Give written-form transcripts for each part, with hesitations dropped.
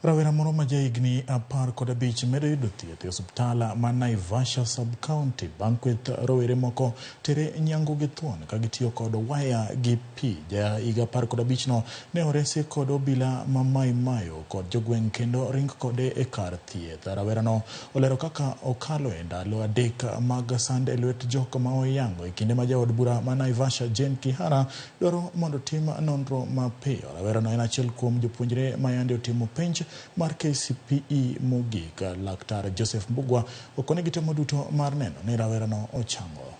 Rawera moro ma jahigni 15 medo yudo thieth e osiptal ma Naivasha sub-county bang' kweth rowere moko tere nyangu gi thuon ka gitiyo kod waya gi pi. Ja higa 15 no ne oresi kod obila ma Mai Mahiu kod jogweng' kendo ring kode e kar thieth. Rawerano olero kaka okalo e ndalo 3 mag sand e lwet jok ma oyango e kinde ma jaod bura ma Naivasha Jane Kihara dwaro mondo tim nonro mapiyo. Rawerano en achiel kuom jopuonjre ma yande otimo penj mar KCPE mogik. Laktar Joseph Mbugua okone gitemo duto mar neno ni rawerano ochango.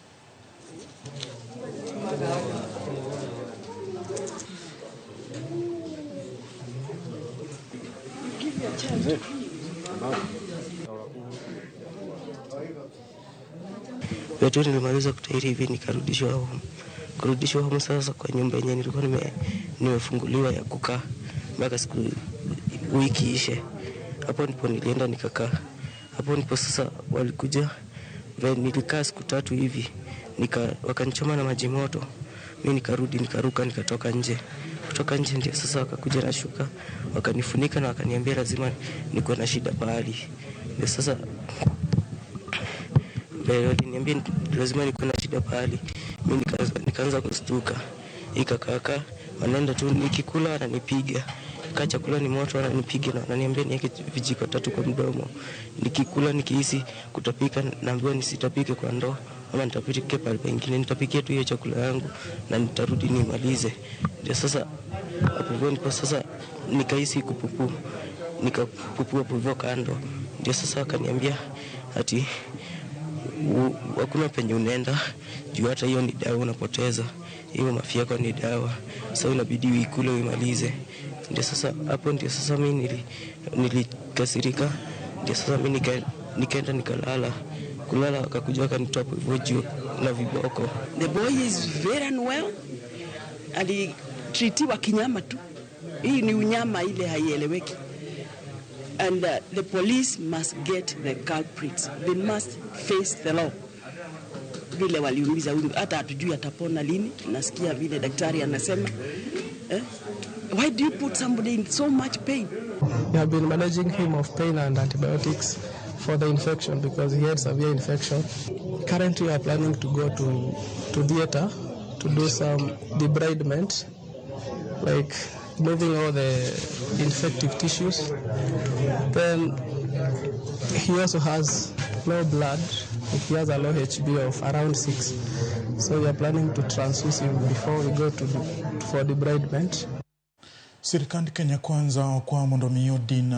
Tu nilimaliza kutahiri hivi nikarudishwa home. Kurudishwa home sasa kwa nyumba yenyewe nilikuwa nimefunguliwa ya kukaa mpaka siku wiki ishe. Hapo ndipo nilienda nikakaa. Hapo ndipo sasa walikuja, nilikaa siku 3 hivi, wakanichoma na maji moto. Mimi nikarudi nikaruka nikatoka nje. Kutoka nje ndio sasa wakakuja na shuka, wakanifunika na wakaniambia lazima niko na shida pahali. Ndio sasa waliniambia lazima niko na shida pahali. Mimi nikaanza kustuka. Ikakaka wanaenda tu nikikula wananipiga. Kaa chakula ni moto wananipiga na wananiambia niweke vijiko 3 kwa mdomo. Nikikula nikihisi kutapika naambiwa nisitapike kwa ndoo ama nitapike pale pengine, nitapikia tu hiyo chakula yangu na nitarudi nimalize. Ndio sasa hapo ndipo sasa nikahisi kupupu, nikapupua hapo kando. Ndio sasa akaniambia ati hakuna penye unaenda juu hata hiyo ni dawa unapoteza, hiyo mafi yako ni dawa, sasa inabidi uikule uimalize. Ndio sasa hapo ndio sasa mimi nilikasirika. Ndio sasa mimi nikaenda nikalala. Kulala akakuja akanitoa hapo juu na viboko. The boy is very unwell. Alitreatiwa kinyama tu. Hii ni unyama ile haieleweki. And the police must get the culprits. They must face the law. Vile waliumiza huyu, hata hatujui atapona lini. Nasikia vile daktari anasema. Why do you put somebody in so much pain? We have been managing him of pain and antibiotics for the infection because he had severe infection. Currently we are planning to go to theater to do some debridement, like removing all the infective tissues. Then he also has low blood. He has a low HB of around 6. So we are planning to transfuse him before we go for debridement. Sirikand Kenya Kwanza okwa mondo mi odin